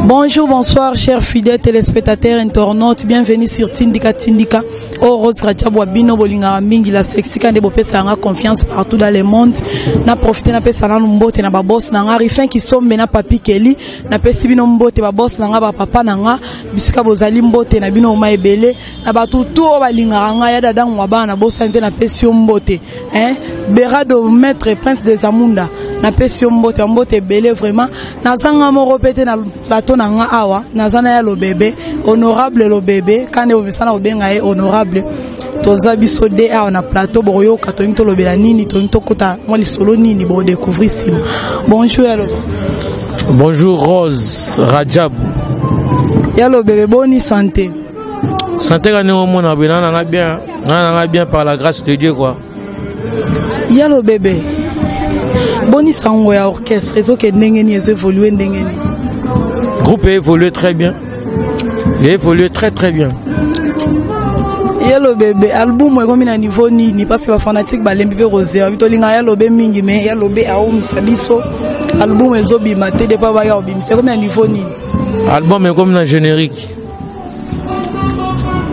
Bonjour, bonsoir, chers fidèles téléspectateurs, internautes. Bienvenue sur Tindika Tindika. Oh, Rose Radjabou Bino Bolinga Mingi, la sexy, quand bopesa nga confiance partout dans le monde. Na profité na pesa nanu mbote na ba boss na nga rifin qui sombe na papi Kelly, na pesi bino mbote ba boss na nga ba papa na nga, bisika bozali mbote na bino ma ebele, na bato tout oyo balingaka nga ya dada ngwa bana na bosani te napesi yo mbote hein? Berado maître prince de Zamunda napesi yo mbote ya mbote ebele vraiment naza nga moko mpe te na plateau na nga awa naza na ya lobebe honorable lobebe kande bomesana kobenga ye honorable toza biso de awa na plateau bokoyoka tolingi tolobela nini tolingi tokota mwa lisolo nini bokodecouvrir nsima bonjour ya lobe bonjour Rose Rajab ya lobebe boni santé Santé ka ndenge omona boye na nanga bien na nanga bien par la grâce de Dieu quoi. Yalo bébé. Boni sango ya orchestre ezoke ndenge nini ezo évoluer ndenge nini? Groupe évolue très bien. Il évolue très très bien. Yalo bébé album ekomi na niveau nini parce que ba fanatique balembi mpe kozela tolinga yalo be mingi mais yalo be aomisa biso album ezobima te depa baya kobimisa ekomi na niveau nini? Album ekomi na générique.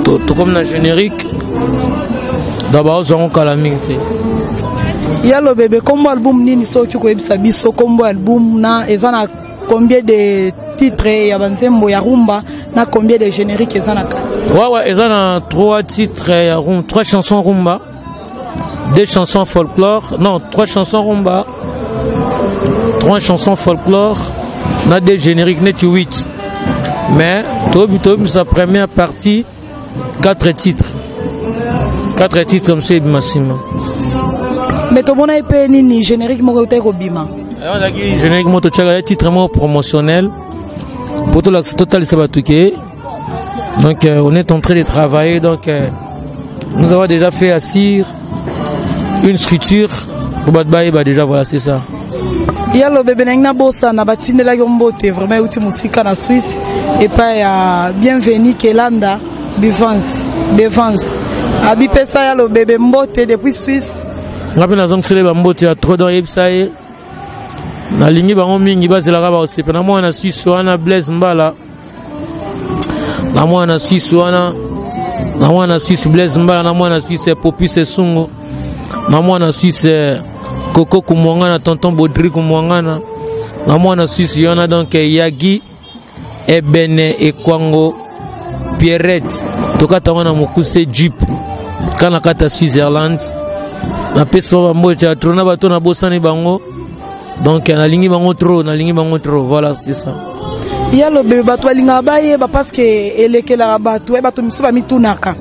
Tokomi na générique donc baozwa yango kala mingi te. Yalo bebe kombo album nini soki koyebisa biso kombo album na eza na combien de titres ya banzembo ya rumba na combien de générique eza na kati? Ouais, eza na 3 titres ya rumba, 3 chansons rumba, 2 chansons folklore, non, 3 chansons rumba, 3 chansons folklore na 2 génériques neti 8. Mais tobimisa première partie 4 titres. 4 titres mosusu ebima nsima. Mais tomona ye mpe nini générique moko eutaki kobima? Ezalaki générique moko totiaka ya titre moko promotionnel po tolakisa totalisa bato ke donc on est en train de travailler donc nous avons déjà fait assir une structure pour bato bayeba déjà, voilà, c'est ça. Yalo bebe nangi nabosana batindelaki yo mbote vraiment euti mosika na Suisse epai ya Bienvenu Kelanda Bivance Bevance abipesa yalo bebe mbote depuis Suisse. Nga mpe nazongisele bambote ya trop donc yebisa ye nalingi bango mingi bazelaka bakosepe na mwana Suisse wana Blaise Mbala na mwana Suisse wana na mwana Suisse Blaise Mbala na mwana Suisse Popis Esungu na mwana Suisse Koko Kumwangana tonton Baudry Kumwangana na mwana Suisse wana donc Yagi Ebene Ekwango Pierrette tokata wana mokuse Jeep kana kata Switzerland napesi bango bambote ya trop na bato nabosani bango donc nalingi bango trop, nalingi bango trop, voilà, c'est ça. Yalo bebe bato balingaka bayeba parce que elekelaka bato bato misusu bamitunaka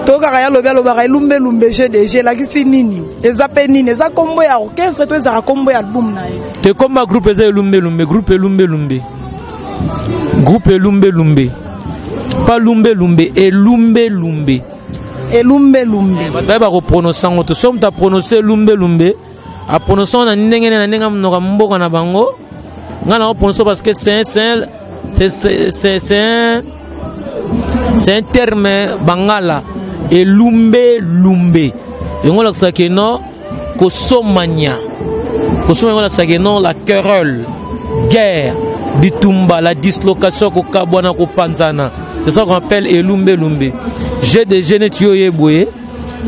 toyokaka yalobi alobaka elumbelumbe GDG elakisi nini eza mpe nini eza kombo ya orchestre to ezalaka kombo ya album na ye? Te, kombo ya groupe eza elumbelumbe, groupe elumbelumbe, groupe elumbelumbe, pas lumbelumbe, elumbelumbe. Elumbelumbe. Bato bayeba koprononce yango te. So moto aprononce elumbelumbe, aprononce yango na ndenge na ndenge ya monoko ya mboka na bango. Nga na oprononce parce que c'est un terme bangala elumbelumbe yango olakisaka ke non kosomanya kosomanya, yango olakisaka ke non la querelle, guerre, bitumba, la dislocation, kokabwana, kopanzana, c'est ça qu'on appelle elumbelumbe. GDG neti yo ye boye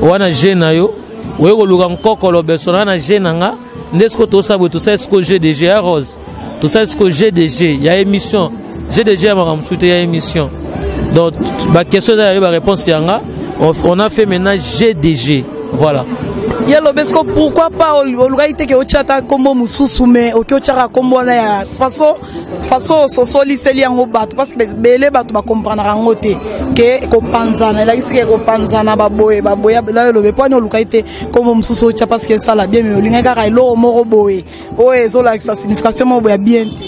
wana G na yo oye koluka nkokolo beso na na G na nga nde siko tosala boye, tosala siko GDG ya Rose, tosala siko GDG ya émission, GDG ya makambo mosusu te, ya émission. Donc baquestion eza ya yo, baréponse yanga, on a fait maintenant GDG, voilà. Yalobi siko pourquoi pas olukaki te ke otya ata nkombo mosusu mais oki otyaka nkombo wana ya façon ososoliseli yango bato parce que ebele bato bakomprenaka yango te ke kopanzana elakisi ke kopanzana baboye baboye elobi mpo ani olukaki te nkombo mosusu otya parce que esala bien mais olingaki kaka eloko moko boye oyo ezolakisa signification moko boye ya bien te.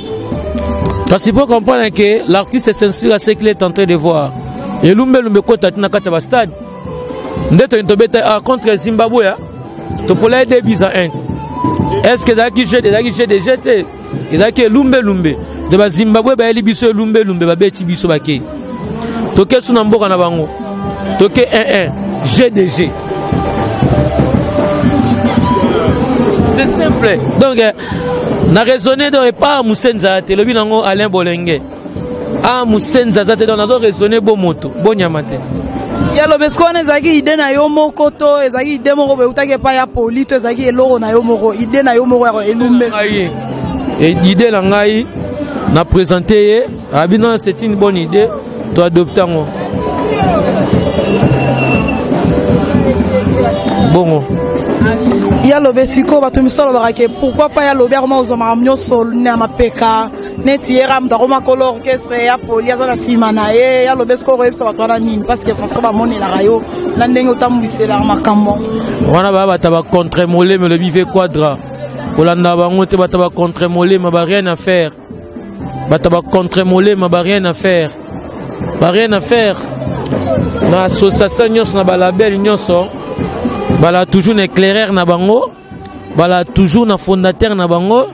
Parce qu'il faut comprendre que l'artiste s'inspire à ce qu'il est en train de voir. Elumbelumbe ekota ti na kati ya bastade nde toyini tobeta contre Zimbabwe topola ye 2 buts à 1. Est ce que ezalaki jeu, ezalaki GDG te, ezalaki elumbelumbe de bazimbabwe bayeli biso elumbelumbe, babeti biso bakei toke su na mboka na bango toke 1-1 GDG. C'est simple. Donc na raisonné donc epa mosenza te elobi nango Alain Bolenge. A mosenzi aza te, donc nazo raisonner bo moto bonyama te. Ya lobe, sikoyo wana ezalaki idée na yo moko to ezalaki idée moko boye eutaki epai ya poli, to ezalaki eloko na yo moko, idée na yo moko ya elumbe? Ngai, idée na ngai, na présente ye, abi non, c'est une bonne idée, to adopte yango bongo. Ya lobe, sikoyo bato misusu alobaka ke pourquoi pas ya lobe akoma kozwa makambo nyonso na mapeka, neti ye kaka moto akoma kolo orchestre, ya poli aza na nsima na ye. Ya lobe, sikoyo okoyebisa bato wana nini? Parce que façon bamonelaka yo na ndenge otambwiselaka makambo. Wana baya bato bacontre molema, elobi ve quadra, kolanda bango te. Bato bacontre molema, ba rien à faire. Bato bacontre molema, ba rien à faire, ba rien à faire. Na association nyonso, na balabel nyonso, bala toujours na éclaireur na bango, bala toujours na fondateur na bango,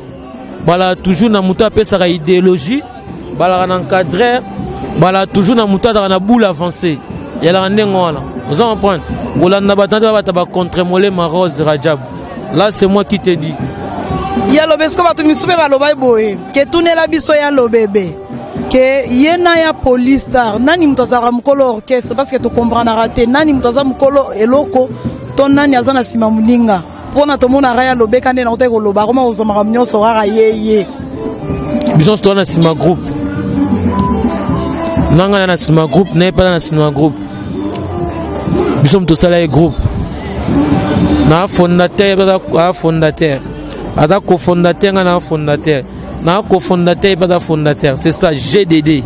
bala toujours na moto apesaka idéologie, balaka na encadreur, bala toujours na moto azalaka na boule avancée. Yalaka ndenge wana, oza comprendre? Kolanda bato nate, babata bacontre molema. Rose Rajab, là c'est moi qui te dis. Ya lobe, siko bato misusu mpe baloba boye ke tunela biso ya lobebe ke ye na ya Polistar, nani moto azalaka mokolo orchestre? Parce que tokomprenaka te nani moto aza mokolo eloko to nani aza na nsima moninga, mpona tomonaka ya lobeka nde naotaki koloba akoma kozwa makambo nyonso kaka ye ye. Biso nyonso toza na nsima groupe na ngai, na nsima groupe na ye mpe aza na nsima groupe. Biso moto tosala ye groupe na fondateur, aza fondateur, aza cofondateur, ngai na fondateur, na cofondateur, ye mpe aza fondateur. C'est ça, GDD.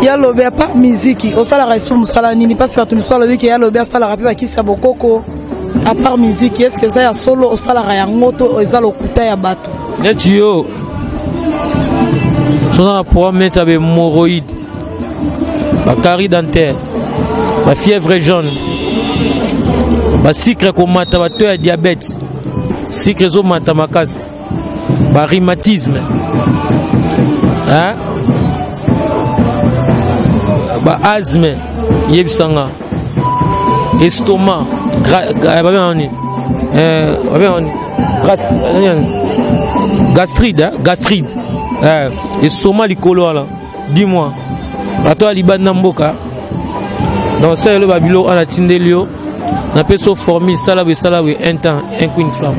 Ya lobe, à part miziki, osalaka esu mosala nini? Parce que bato misusu alobi ke ya lobe asalaka mpe bakisi ya bokoko. À part miziki, est ce que eza ya solo osalaka yango to eza lokuta ya bato? Neti yo soza na problème neti ya bahémorroïde, bacarie dentaire, bafièvre jaune, basucre komata, bato ya diabète, sucre ezomata makasi, barhumatisme, hein? Baasthme, yebisanga, estomac, babengaka nini? Babengaka nini? Gastrite, hein? Gastrite, estomac likolo wana. Dis-moi, bato ya libanda mboka, donc salelo babiloko wana, tindeli yo, napesi yo formule, sala boye, sala boye, un temps un coup, une flamme.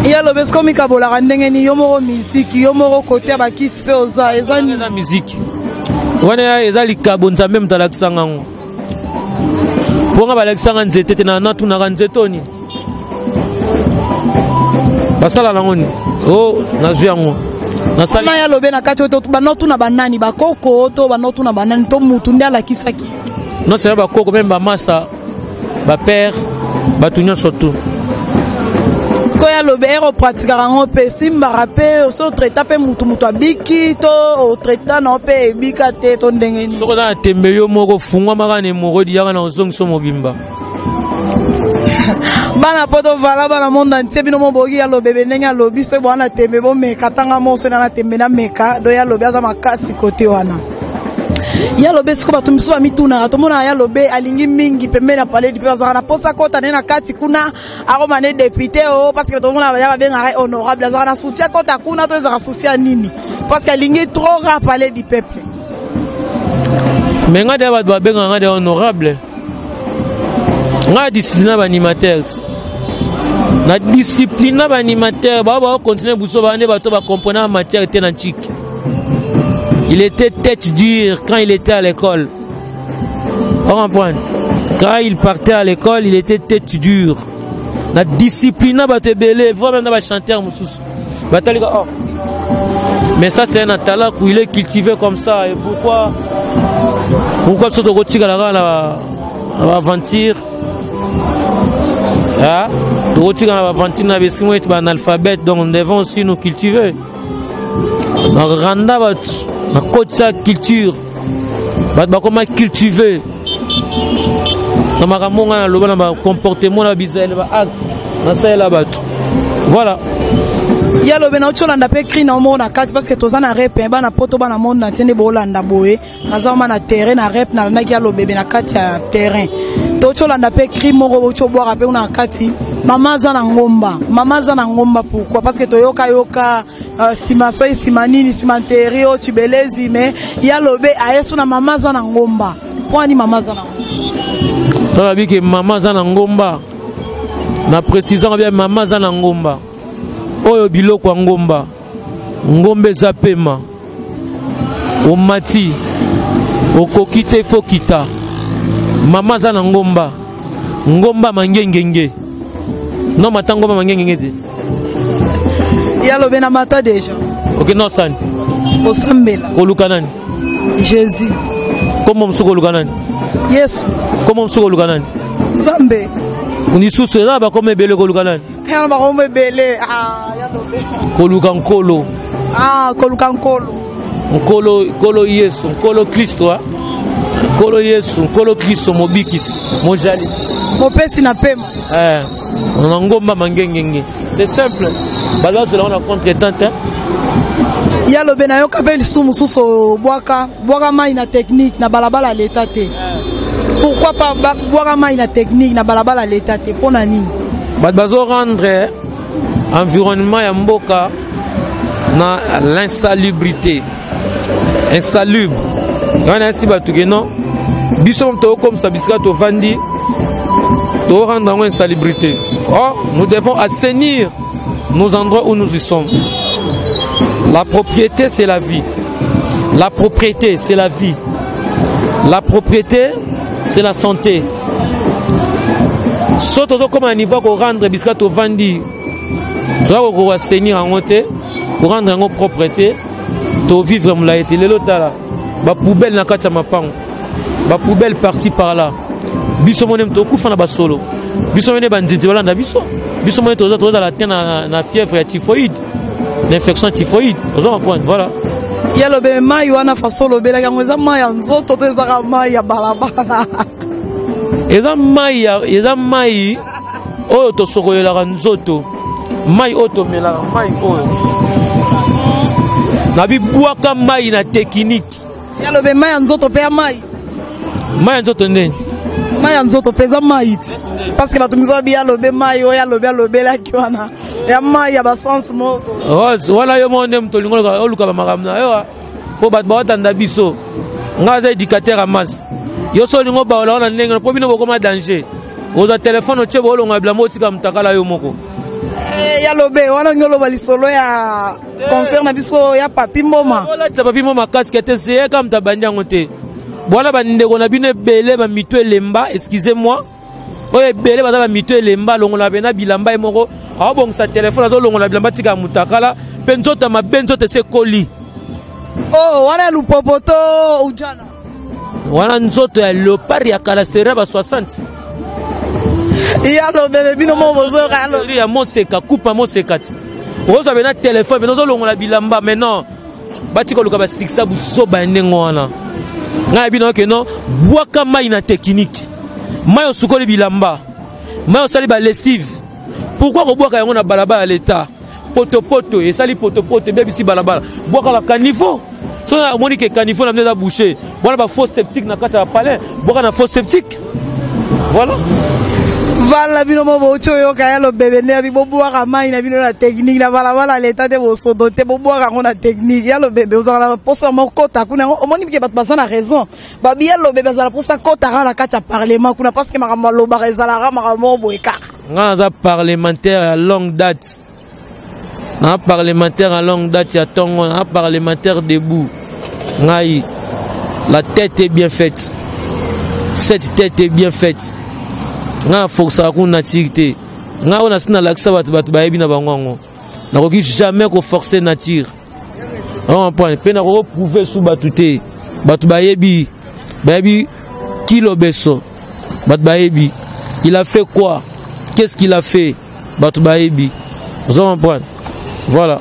Ya lobe, siko mikabolaka ndenge nini? Yo moko misiki, yo moko kote ya bakisi mpe oza, eza nini? Eza miziki wana, eza likabo Nzambe moto alakisanga yango, mpo nga balakisanga nzete te. Na natunaka nzete oni basala nango nini, o nazwi yango, nasali. Na ya lobe, na kati oyo banotuna banani? Bakoko to banotuna banani to mutu nde alakisaki? Non seulement bakoko, même bamasa, bapère, bato nyonso tu. Sikoyo ya lobe, ere opratikaka yango mpe esimbaka mpe so otraita mpe mutu abiki to otraita na mpe ebika te to ndenge nini? Soki oza na tembe, yo moko fungwamaka na hémorroïde, yaka na ozongisa mobimba. Bana po tovala, bana monde entier, bino moboki ya lobebe ndenge alobi, soki boza na tembe, bomeka. Tanga moso na tembe, nameka do. Ya lobe aza makasi kote wana. Ya lobe, siko bato misusu bamitunaka, tomonaka ya lobe alingi mingi pembeni ya palais du peuple, azalaka na posa kota nde na kati kuna, akoma ne député o, parce que tomona baya babengaka ye honorable. Azalaka na souci akota kuna to ezalaka souci ya nini? Parce que alingi trop kaka palais du peuple. Mais nga deya, bato babengaka nga deya honorable. Nga discipline baanimateur, na discipline na baanimateur bao baocontinue buso baa nde bato bacomprena ya matière te na ntiki. Il était tête dure quand il était à l'école, on comprendre? Quand il partait à l'école, il était tête dure. Na discipline na bato ebele, vraiment na bachanteur mosusu batalika, oh mais ça c'est un atalaku, il est cultivé comme ça. Et pourquoi biso tokotikala kaka na baaventure, tokotikala na baaventure na besimo ete baanalphabète? Donc nous devons aussi nous cultiver. Na randa bato nakotisa culture, bato bakoma cultive na makambo ngai naloba, na bacomportement, na bizaleli, baacte nasalela bato, voilà. Ya lobe, na oti olanda mpe cri na omoko na kati, parce que toza na rep, bana poto, bana monde na tie nde boolanda boye. Naza oma na terrain na rep, nalandaki ya lobebe na kati ya terrain. Toti olanda mpe cri moko oti obwaka mpe kuna na kati. Mama aza na ngomba, mama aza na ngomba, pourquoi? Parce que toyoka yoka nsima soki nsima nini, nsima nteri oyo tibelezi, mais ya lobe ayesu na mama aza na ngomba. Mpo ani mama aza na ngomba? Tolobi ke mama aza na ngomba, na précisant bien, mama aza na ngomba oyo biloko ya ngomba, ngomba eza pema, omati okoki te, fo kita. Mama aza na ngomba, ngomba mangengenge no mata, ngomba mangengenge te. Ya lobe, na mata déjà. Okende osani? Kosambela. Koluka nani? Jésus. Kombo mosuku koluka nani? Yesu. Kombo mosuku koluka nani? Nzambe. Lisusu eza na bakoma ebele, koluka nani? Ya bakombo ebele. Ah, ya lobe. Koluka Nkolo. Ah, koluka Nkolo. Nkolo, Nkolo Yesu, Nkolo Kristo, ah. Nkolo Yesu, Nkolo Kristo, mobikisi, mojali, mopesi na pema. Eh, na ngomba mangengenge, c'est simple, bato bazela ngo na contre-temps te. Ya lobe, nayoka mpe lisusu mosusu, obwaka bwaka mai na technique na balabala ya leta te. Pourquoi pas bwaka mai na technique na balabala ya leta te? Mpo na nini? Bato bazorendre environnement ya mboka na l'insalubrité, insalubre. Ngai nayesi bato ke non, biso tokokomisa bisika tovandi, torendre yango insalubrité. Or nous devons assainir nos endroits où nous y sommes. La propriété, c'est la vie. La propriété, c'est la vie. La propriété, c'est la santé. So tozokóma na niveau ya korendre bisika tovandi, toza koassainir yango te, korendre yango propre te, tovivre molai te. Lelo tala bapoubelle na kati ya mapango, bapoubelle par-ci par-là. Biso mone tokufa na basolo, biso mone banzinzi balanda biso, biso mone tozala te na fièvre ya typhoïde, na infection typhoïde. Oza comprendre? Voilà. Ya lobe, mai wana, façon olobelaki yango, eza mai ya nzoto to ezaka mai ya balabala? Eza mai ya, eza mai oyo tosokolelaka nzoto, mai oyo tomelaka, mai oyo na bibwaka mai na technique. Ya lobe, mai ya nzoto mpe ya mai? Mai ya nzoto ndeni? Mai ya nzoto mpe eza mai ti, parce que bato miso babi ya lobe, mai oyo alobi alobelaki wana ya mai ya basense moko. Rose wana, yo moko nde moto olingi oluka bamakambo na yo, mpo bato baotanda biso. Ngai aza éducateur ya masse. Yo so olingi obaola wana ndenge, mpo bino bokoma danger. Ozwa telefone, otie, boolonga bilamba, otika motakala yo moko. Ya lobe, wana ngi oloba lisolo ya concert na biso ya Papi Mboma. Olatisa Papi Mboma casque te, seyeka moto abandi yango te. Bwana, bandeko na bino ebele bamito elemba, excusez moi, oyo ebele baza bamito elemba, alongola pena bilamba ye moko, aobongisa telefone, azolongola bilamba, tika ya motakala mpe nzoto ya mabe, nzoto esi ekoli. Oh, wana ya lupopo to ujana? Wana nzoto ya léopard ya kala, sera ba 60. Ya lobebe, bino mo bozoyoka ya lobe. Ya moseka, kupa moseka ti ozwa pena telefone pena ozolongola bilamba. Maintenant batika oluka basikisa buzoba ya ndenge wana. Ngai na bino oke no bwaka mai na technique, mai osukoli bilamba, mai osali balessive, pourquoi kobwaka yango na balabala ya leta? Potopoto esali potopoto, ebebisi balabala. Bwaka bacaniveau. Soki omoni ke caniveau na bino eza bouché, wana bafosse septique na kati ya bapalin, bwaka na fosse septique. Voilà. Vala, bino mo bouti oyoka ya lobebe nde yabi bobwaka mai na bino na technique na balabala leta te, bosodo te, bobwaka yango na technique. Ya lobebe, ozala na mposa mokota kuna yango, omoni ke bato baza na raison, babi ya lobebe azala mposa kotaka na kati ya parlement kuna, parce que makambo alobaka ezalaka makambo moko boye kaka. Ngai naza parlementaire ya longue date, na parlementaire ya longue date ya ntongo, na parlementaire debout. Ngai, la tête est bien faite, cette tête est bien faite. Ngai naforçaka kuna nature te. Ngai oyo nasi nalakisa bato, bato bayebi na bango yango. Nakoki jamais koforce nature point, mpe nakoki prouver su bato te. Bato bayebi, bayebi kilobeso, bato bayebi il a fait quoi, qu'est-ce qu'il a fait, bato bayebi. Oza comprendre? Voilà.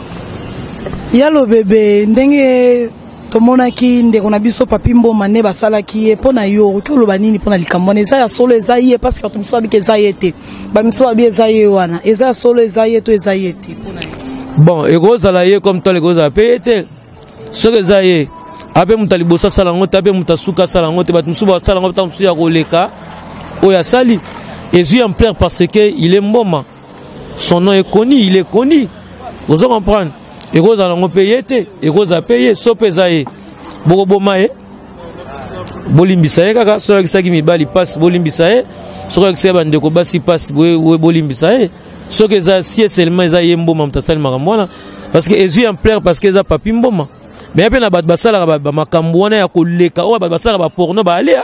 Ya lobebe, ndenge tomonaki ndeko na biso Papi Mboma nde basalaki ye, mpo na yo okoki oloba nini mpo na likambo wana? Eza ya solo, eza ye? Parce bato mosusu babiki eza ye te, bamisusu babi eza ye. Wana eza ya solo, eza ye to eza ye te, mpo na yo? Bon, ekozala ye comme tole, ekozala mpe ye te. Soki eza ye, ape moto ya liboso asala yango te, ape moto asuka asala yango te. Bato mosusu basala yango ntango mosusu ya koleka oyo asali ezwi ampleur parce que il est Mboma. Son nom est connu, il est connu. Ozo comprendre? Ekozala yango mpe ye te, ekozala mpe ye, so mpe eza ye. Bokoboma ye, bolimbisa ye kaka. Soki alakisaki mibali mpasi, bolimbisa ye. Soki alakisaki bandeko basi mpasi, bolimbisa ye. Soki eza si seulement eza ye Mboma moto asali makambo wana, parce que ezwi ampleur, parce que eza Papi Mboma. Mais mpe na bato basalaka bamakambo wana ya koleka oyo, bato basalaka baporno, baalia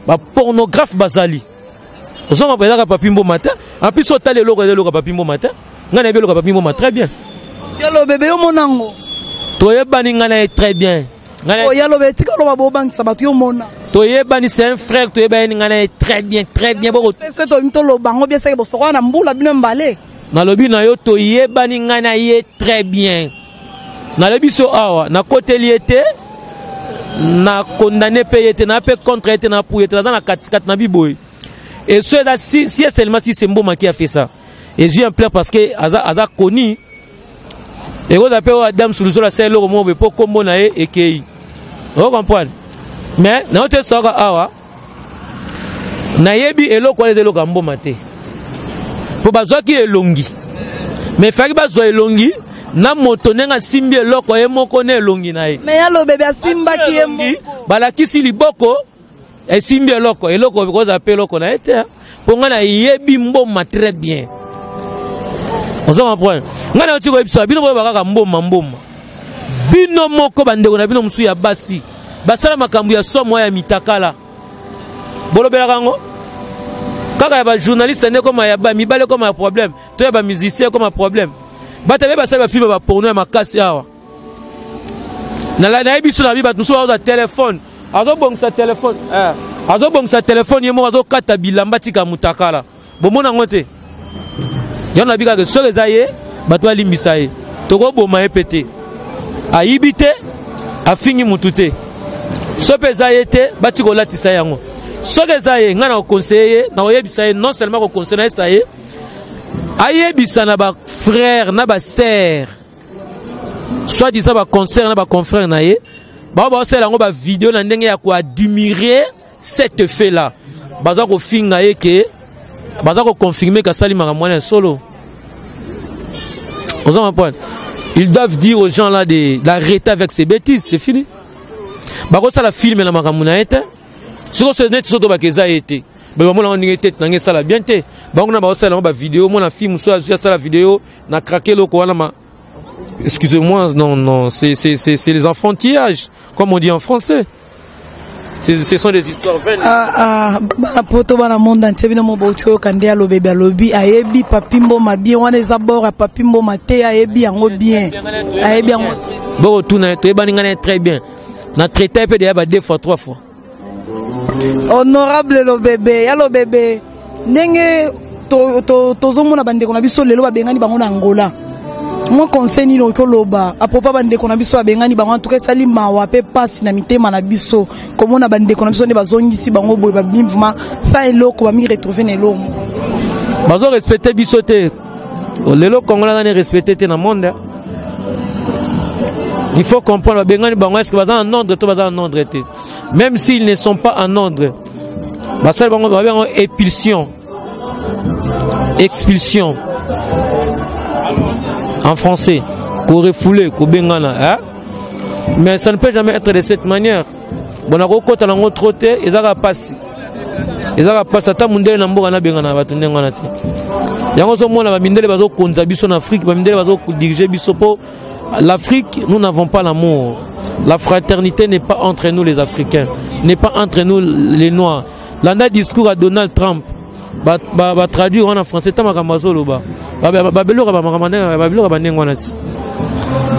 bapornographe bazali. Ozonga mpo ezaka Papi Mboma te. En plus, otali eloko, eza eloko ya Papi Mboma te. Ngai nayebi eloko ya Papi Mboma très bien. Yalobebe, yo monango. Toyebani, ngai na ye très bien. Yalobe, tika oloba, bobangisa bato, yo mona. Toyebani, c'est un frère, toyebani, ngai na ye très bien, très bien. Boko so toloba yango bien, seke bosokola na mbula bino mbale. Nalobi na yo, toyebani, ngai na ye très bien. Nalobi so awa, nakoteli ye te, na condamné mpe ye te, na mpe contre ye te, na pour ye te, naza na katikati na biboye. Et so eza si, si seulement si c'est Mboma qui a fait ça, ezwi ampleur parce que aza connu. Ekozala mpe oyo Adam Sulusola asala eloko moko boye mpo kombo na ye ekei, o comprendre? Mais nayo te, soka awa nayebi eloko wana eza eloko ya Mboma te, mpo bazwaki elongi, mais faki bazwa elongi na moto ndenge asimbi eloko ye moko na elongi na ye. Mais Yalobebe asimbaki ye moko. Balakisi liboko esimbi eloko, eloko ekozala mpe eloko na ye te, mpo ngai nayebi Mboma très bien. Ozo comprendre? Ngai nayo ti koyebisa bino, boyeba kaka Mboma, Mboma bino moko, bandeko na bino mosusu ya basi basala makambo ya somo ya mitakala, bolobelaka yango kaka ya bajournaliste nde koma ya mibale koma ya problème, to ya bamusicien koma problème. Bato be basali bafilme baporno ya makasi awa, nayebi biso na bi bato mosusu bazozwa telefone, azobongisa telefone, azobongisa telefone ye moko, azokata bilamba, tika mutakala, bomona yango te. Yango nabi kaka, soki eza ye, bato balimbisa ye, tokoboma ye mpe te, ayibi te, afingi mutu te. So mpe eza ye te, bati kolatisa yango. Soki eza ye, ngai na koconseille ye, na koyebisa ye, non seulement koconseille, nayebisa ye ayebisa na bafrère na basœur, soit disant baconcert na baconfrère na ye, bao baosala yango bavideo na ndenge ya koadmirer cet fait là, baza kofinga ye ke baza koconfirme ke asali makambo wana ya solo. Oza comprendre? Ils doivent dire aux gens là de d'arrêter avec ces bêtises, c'est fini. Bakosala filme na makambo na ye te. Soki neti so tobaka eza ye te, bamona yango ndenge tete nange esala bien te. Bango na baosala yango bavideo, mona fille mosusu azwi asala video na krake eloko wana ma, excusez-moi, non, non, c'est les enfantillages, comme on dit en français. Ce sont des histoires vaines. Ah, ah, bana poto, bana monde entier, bino mo bauti oyoka nde Alobebe alobi ayebi Papi Mboma bien. Wana eza bord ya Papi Mboma te, ayebi yango bien, ayebi yango. Bokotuna, toyebani, ngai na très bien, na traité mpe deya ba deux fois, trois fois. Honorable Lobebe, ya Lobebe, ndenge tozomona bandeko na biso lelo babengani bango na Angola, mwa conseil nini okoki oloba à propos bandeko na biso babengani bango? En tout cas, esali mawa mpe mpasi na mitema na biso komona bandeko na biso nde bazongisi bango boye, babimi vraiment sans eloko, bami retrouve na eloko. Bazo respecte biso te. Lelo Congolais azani respecte te na monde. Il faut comprendre, babengani bango, est ce que baza en ordre to baza en ordre te? Même s'ils ne sont pas en ordre, basali bango, babengi yango expulsion, expulsion en français, korefouler, kobengana, hein? Mais ça ne peut jamais être de cette manière. Bon, nakokota nango trop te, ezaka pasi, ezaka pasi. Ata mundele na mboka nabengana bato ndenge wana te. Yango ozomona bamindele bazokonza biso na Afrique, bamindele bazodirige biso, mpo l'Afrique, nous n'avons pas l'amour, la fraternité n'est pas entre nous les Africains, n'est pas entre nous les Noirs. Landa discours à Donald Trump, batraduire wana français, ta makambo azoloba, babeloka bamakambo ndenge babiloka bandenge wana ti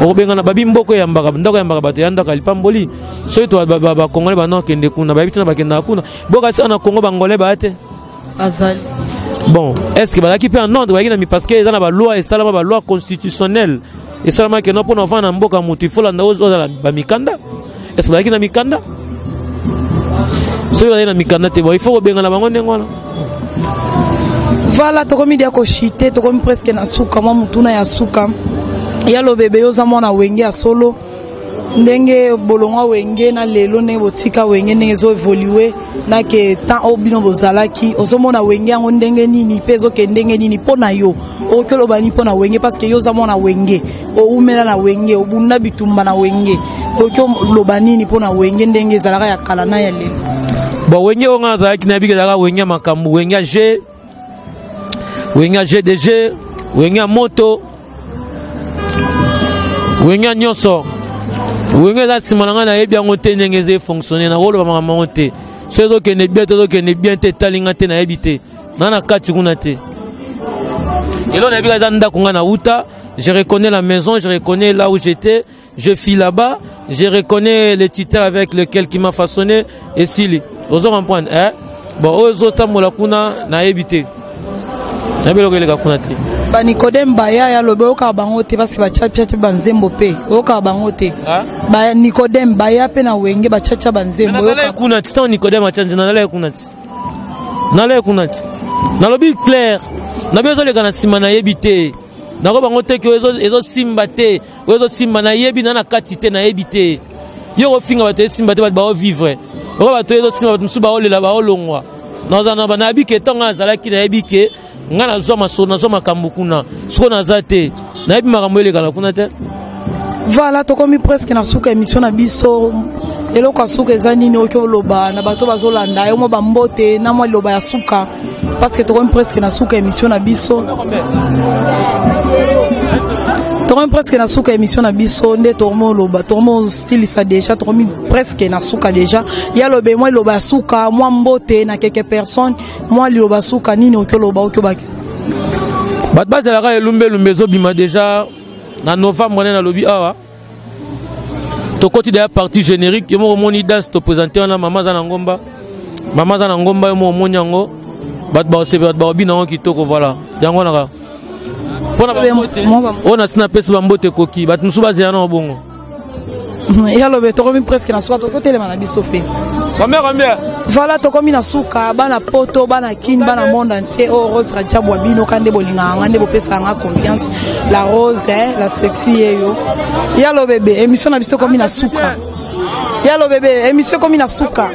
okobengana babi mboko eyambaka ndako, eyambaka bato ya ndako ya lipamboli. Soki to bakongolais bana okende kuna, bayebi tina bakendaka kuna. Bokasi na Congo, bangolais baya te. Azali. Bon, est ce que bazalaki mpe en ordre? Bazalaki na mi, parce que eza na baloi esalama, baloi constitutionnelle esalamaki no mpona ovanda na mboka motu, il faut landa ozala bamikanda. Est ce que bazalaki na mikanda? Soki bazalaki na mikanda te, bon, il faut kobengana bango ndenge wana. Voilà, tokomi dia koshite, tokomi presque na suka. Mwa mutuna ya suka, ya Lobebe, yo oza mwana Wenge ya solo. Ndenge bolongwa Wenge na lelo, ndenge botika Wenge, ndenge ezo évoluer na ke temps oyo bino bozalaki, ozomona Wenge yango ndenge nini mpe ezokende ndenge nini mpo na yo? Okoki oloba nini mpo na Wenge? Parce que yo oza mwana Wenge, owumela na Wenge, obunda bitumba na Wenge. Okoki oloba nini mpo na Wenge, ndenge ezalaka ya kala na ya lelo? Bon, Wenge oyo nga nazalaki, nayebi ezalaka Wenge ya makambo, Wenge ya G, Wenge ya GDG, Wenge ya moto, Wenge ya nyonso. Wenge eza nsima na ngai, nayebi yango te ndenge eza efonctionne. Nakoloba makambo yango te. So ezokende bien te, ezokende bien te, etali nga te, nayebi te, nga na kati kuna te. Elo nayebi eza ndako nga na wuta. Je reconnais la maison, je reconnais là où j'étais, je fis là-bas, je reconnais le tuteur avec lequel qui m'a façonné. Esili, ozo comprendre, eh? Bon, oyo ezotambola kuna, nayebi te, nayebi eloko eleka kuna te. Banicodème baya ya lobi, oyokaka bango te parce bachacha banzembo mpe oyokaka bango te. Ba Nicodème baya mpe na Wenge, bachacha banzembo. Nazalaki kuna ti ntango Nicodème achange, nazalaki kuna ti, nalaki kuna ti. Nalobi clair, nabi ezoleka na nsima, nayebi te. Nako bango te ke ezosimba te, oyo ezosimba, nayebi na na kati te, nayebi te. Yo kofinga bato esimba te, bato baovivre oko, bato ezosimba, bato mosusu baolela, baolongwa. Nazala nayebi ke ntango azalaki, nayebi ke ngai nazwa masolo, nazwa makambo kuna. Sikoyo naza te, nayebi makambo elekana kuna te. Voilà, tokomi presque na suka émission na biso. Eloko ya suka eza nini oki oloba na bato bazolanda yo? Mwa bambote na mwa liloba ya suka, parce que tokomi presque na suka émission na biso, tokomi presque na suka émission na biso. Nde tokomi oloba, tokomi osilisa déjà, tokomi presque na suka déjà. Ya lobe mwa liloba ya suka, mwa mbote na quelques personnes, mwa liloba suka nini oki oloba, oki obakisa? Bato bazalaka, elumbelumbe ezobima déjà na novembre. Nde nalobi awa, tokoti deya partie générique. Yo moko omoni danse toprésente wana, mama aza na ngomba, mama aza na ngomba. Yo moko omoni yango, bato bakosepela, bato bakobina yango kitoko. Voilà, yango wana kaka mpona bambote oyo nasi napesi bambote. Ekoki, bato mosusu bazela na bongo. Ya lobe, tokomi presque na suka, tokotelema na biso mpe. Combien, combien? Voilà, tokomi na suka. Bana Poto, bana Kin, bana monde entier, oyo Rose Rajabu wa bino ka nde bolingaka nga, nde bopesaka nga confiance. La Rose, eh, la sexy yeyo. Ya lobebe, émission na biso ekomi na suka. Ya lobebe, émission ekomi na suka.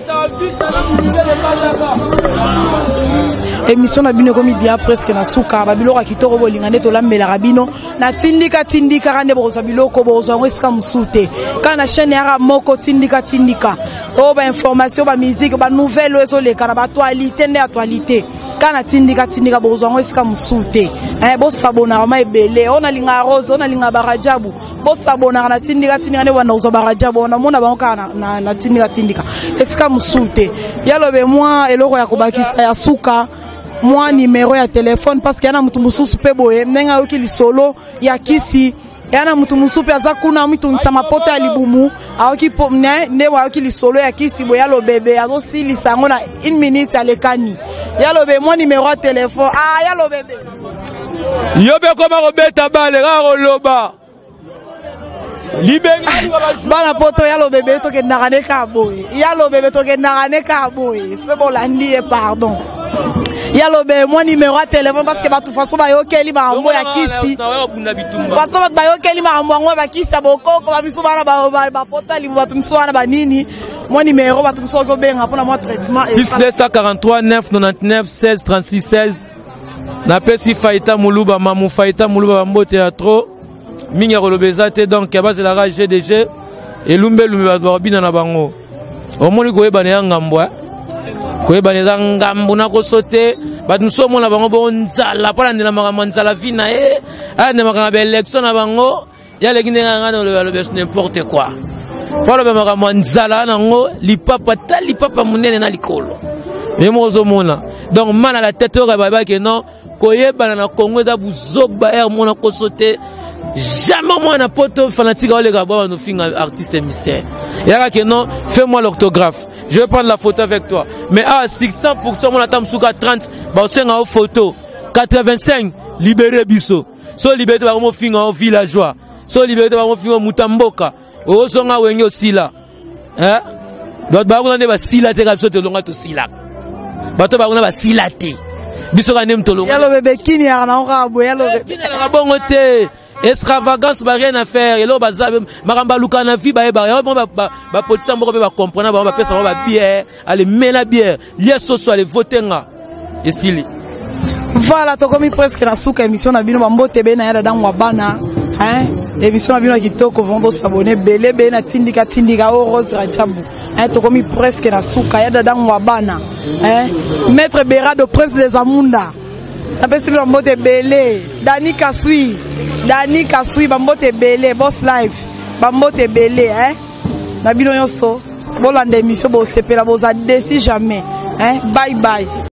Émission na bino ekomi bien presque na suka. Babiloko ya kitoko bolinga nde tolambelaka bino na Tindika Tindika. Kaka nde bokozwa biloko, bokozwa yango esika mosusu te, kaka na chaîne yaka moko, Tindika Tindika. Oyo bainformation, bamusique, banouvelle oyo ezoleka na baactualité, nde actualité kaka na Tindika Tindika, bokozwa yango esika mosusu te. Bosabonaka ma ebele. Oyo nalingaka Rose, oyo nalingaka Barajabu, bosabonaka na Tindika Tindika nde banda kozwa Barajabu. Namona bango kaka na Tindika Tindika, esika mosusu te. Ya lobe, mwa eloko ya kobakisa ya suka, mwa numero ya telefone, parce que ya na motu mosusu mpe boye ndenge ayoki lisolo ya kisi, ya na motu mosusu mpe aza kuna amitungisa mapota ya libumu, ayoki nde ayoki lisolo ya kisi boye, ya lobebe azosilisa yango na une minute, alekani. Ya lobe, mwa numero ya telefone. Ah, ya lobebe. Yo mpe koma kobeta bale kaka koloba. Bana Poto, ya lobebe, tokendaka ne kaka boye. Ya lobebe, tokendaka ne kaka boye. So bolandi ye, pardon. Ya lobe, mwa numero ya telefone, parce que bato façon bayokeli makambo ya kisi, façon bato bayokeli makambo yango, bakisi ya bokoko, bamisu bana bapota libu, bato misu wana banini, mwa numero, bato misu oki obenga mpona mwa traitement. Plus 243 999 16 36 16. Napesi Faita Moluba, mamu Faita Moluba, bambote ya trop mingi. Ya koloba eza te. Donc bazelaka GDG, elumbelumbe, bato bakobina na bango. Omoni, koyebana ya ngambo, koyebana eza ngambo. Nakoso te, bato mosusu omona bango bongo nzala mpo alandela makambo ya nzala vi na ye, alandela makambo ya baélection na bango. Ye aleki ndenge nga na oloba aloba n'importe quoi, mpo aloba makambo ya nzala nango, lipapa ta lipapa monene na likolo, ye moko ozomona. Donc mal à la tête oyo bayebake non, koyebana na Congo eza buzoba. Ere mona koso te, jamais mwana Poto fanatique aoleka bwa banofinga artiste mystère yaka ke non, fais-moi l'orthographe, je vais prendre la photo avec toi. Mais ah, 600 mona ata mosuka 30 baosenga o photo, 85 libéré biso. So libéré te, bakomofinga o villageois. So libéré te, bakomofinga moto ya mboka. Ozonga Wenge, osila. Bato bakuna nde basila te, kaka biso tolonga, tosilaka. Bato bakuna basila te, biso kaka nde mutolonga. Yalo bebe, kini yaka nango kaka boye, yalo bebe. Kini yaka bongo te. Extravagance ba rien à faire. Eloko baza makambo baluka na vie bayebaka yango bango bapoliticien moko mpe bacomprena bango bapesa bango babiere ale mela biere lia soso ale vote nga esili. Voilà, tokomi presque na suka émission na bino bambote ebele na ya dada ngwa bana hein émission na bino ya kitoko vraiment bosabone ebele ebele na tindika tindika o Rose Rajabu hein tokomi presque na suka ya dada ngwa bana hein maître Berado prince des Amunda napesi bino bambote ebele Dani Kasui Dani Kasui bambote ebele boss live bambote ebele hein na bino nyonso bolanda émission bosepela boza desi jamais hein bye bye.